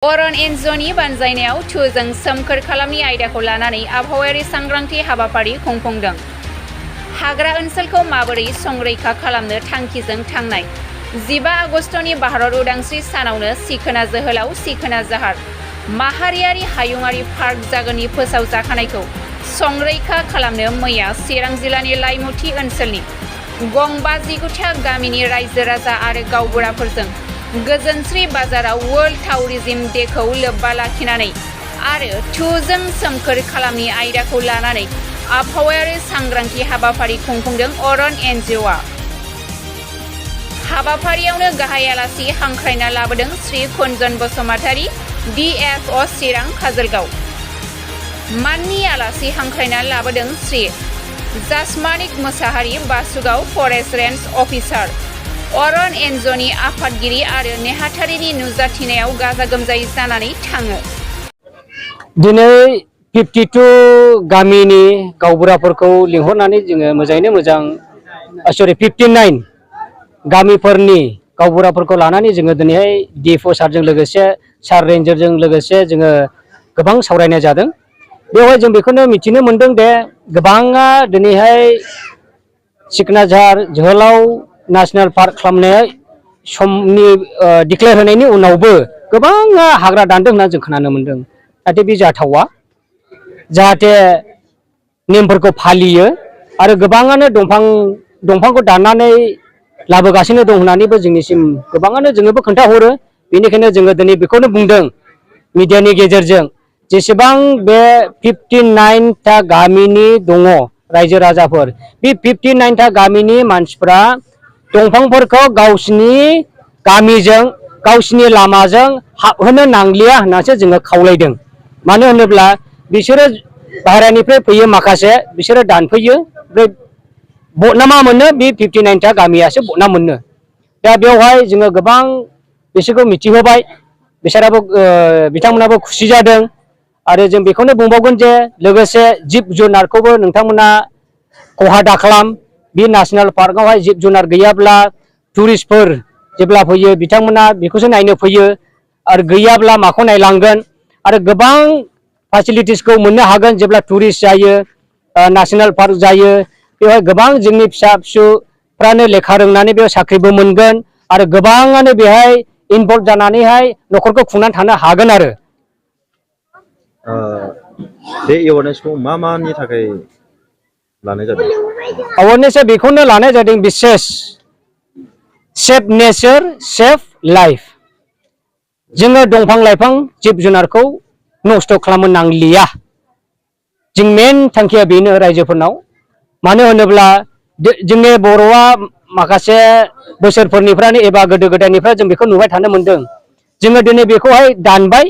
अरन एन्जनि बानजायनायाव थुजों सोमखोर खालामनि आयदाखौ लानानै आबहावायारि सांग्रांथि हाबाफारि खुंफुंदों। हाग्रा ओनसोलखौ माबोरै संरैखा खालामनो थांखिजों थांनाय 15 आगस्तनि भारत उदांस्रि सानावनो सिखोना जोहोलाव सिखोना जाहार माहारियारि हायुङारि पार्क जागोननि फोसावजाखानायखौ संरैखा खालामनो मैया चिरां जिल्लानि लाइमुथि ओनसोलनि गं 59 गामिनि रायजो राजा आरो गावबुराफोरजों गोजोनस्रि बाजाराव वर्ल्ड टाउरिज्म डेखौ लोब्बा लाखिनानै आरो थुजों सोमखोर खालामनि आयदाखौ लानानै आबहावायारि सांग्रांथि हाबाफारि खुंफुंदों अरन एनजिअ'आ। हाबाफारियावनो गाहाय आलासि हांख्रायना लाबोदों श्री कुन्जन बसुमतारी DFO चिरां काजलगाव। माननि आलासि हांख्रायना लाबोदों श्री जासमानिक मोसाहारि बासुगाव फरेस्ट रेन्ज अफिसार। अरन एनजिअ'नि आफादगिरि आरो नेहाथारिनि नुजाथिनायाव गाजा गोमजायै जानानै थाङो। दिनै 52 गामिनि गावबुराफोरखौ लिंहरनानै जोङो मोजाङैनो मोजां 59 गामिफोरनि गावबुराफोरखौ लानानै जोङो दिनैहाय DFO सारजों लोगोसे सार रेन्जारजों लोगोसे जोङो गोबां सावरायनाय जादों। बेवहाय जों बेखौनो मिथिनो मोनदों दे गोबाङा दिनैहाय सिखोना जाहार जोहोलाव नेशनेल पार्क खालामनाय समनि डिक्लेयार होनायनि उनावबो गोबाङा हाग्रा दानदों होनना जों खोनानो मोनदों। नाथाय बे जाथावा जाहाथे नेमफोरखौ फालियो आरो गोबाङानो दंफांखौ दाननानै लाबोगासिनो दं होननानैबो जोंनिसिम गोबाङानो जोङोबो खोन्थाहरो। बेनिखायनो जोङो दिनै बेखौनो बुंदों मिडियानि गेजेरजों जेसेबां बे 59 ता गामिनि दङ रायजो राजाफोर बे 59 ता गामिनि मानसिफ्रा दंफांफोरखौ गावसिनि गामिजों गावसिनि लामाजों हाबहोनो नांलिया होननासो जोङो खावलायदों। मानो होनोब्ला बिसोरो बाहेरानिफ्राय फैयो माखासे बिसोरो दानफैयो ओमफ्राय बदनामा मोनो बे 59 ता गामियासो बदनाम मोनो। दा बेवहाय जोङो गोबां बिसोरखौ मिथिहोबाय बिथांमोनाबो खुसि जादों आरो जों बेखौनो बुंबावगोन जे लोगोसे जिब जुनारखौबो नोंथांमोना खहा दाखालाम। बे नेशनेल पार्कआवहाय जिब जुनार गैयाब्ला टुरिस्टफोर जेब्ला फैयो बिथांमोना बेखौसो नायनो फैयो आरो गैयाब्ला माखौ नायलांगोन आरो गोबां फेसिलिटिसखौ मोननो हागोन जेब्ला टुरिस्ट जायो नेशनेल पार्क जायो। बेवहाय गोबां जोंनि फिसा फिसौफ्रानो लेखा रोंनानै बेयाव साख्रिबो मोनगोन आरो गोबाङानो बेहाय इनभल्भ जानानैहाय न'खरखौ खुंनानै थानो हागोन आरो। बे एवारनेसखौ मानि थाखाय लानाय जादों? एवारनेसआ बेखौनो लानाय जादों बिसेस सेफ नेचार सेफ लाइफ। जोङो दंफां लाइफां जिब जुनारखौ नस्थ' खालामनो नांलिया। जों मेन थांखिया बेनो रायजोफोरनाव। मानो होनोब्ला जोंनि बर'आ माखासे बोसोरफोरनिफ्रायनो एबा गोदो गोदायनिफ्राय जों बेखौ नुबाय थानो मोनदों। जोङो दिनै बेखौहाय दानबाय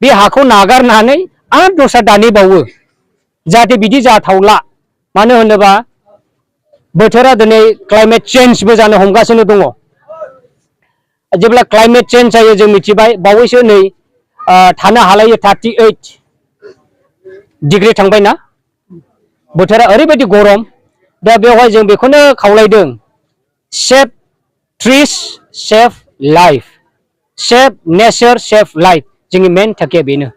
बे हाखौ नागारनानै आरो दस्रा दानहैबावो जाहाथे बिदि जाथावला। मानो होनोबा बोथोरा दिनै क्लाइमेट चेन्जबो जानो हमगासिनो दङ। जेब्ला क्लाइमेट चेन्ज जायो जों मिथिबाय बावैसो नै थानो हालायै 38 डिग्री थांबायना बोथोरा ओरैबायदि गरम। दा बेवहाय जों बेखौनो खावलायदों सेफ ट्रिस सेफ लाइफ सेफ नेचार सेफ लाइफ। जोंनि मेन थांखिया बेनो।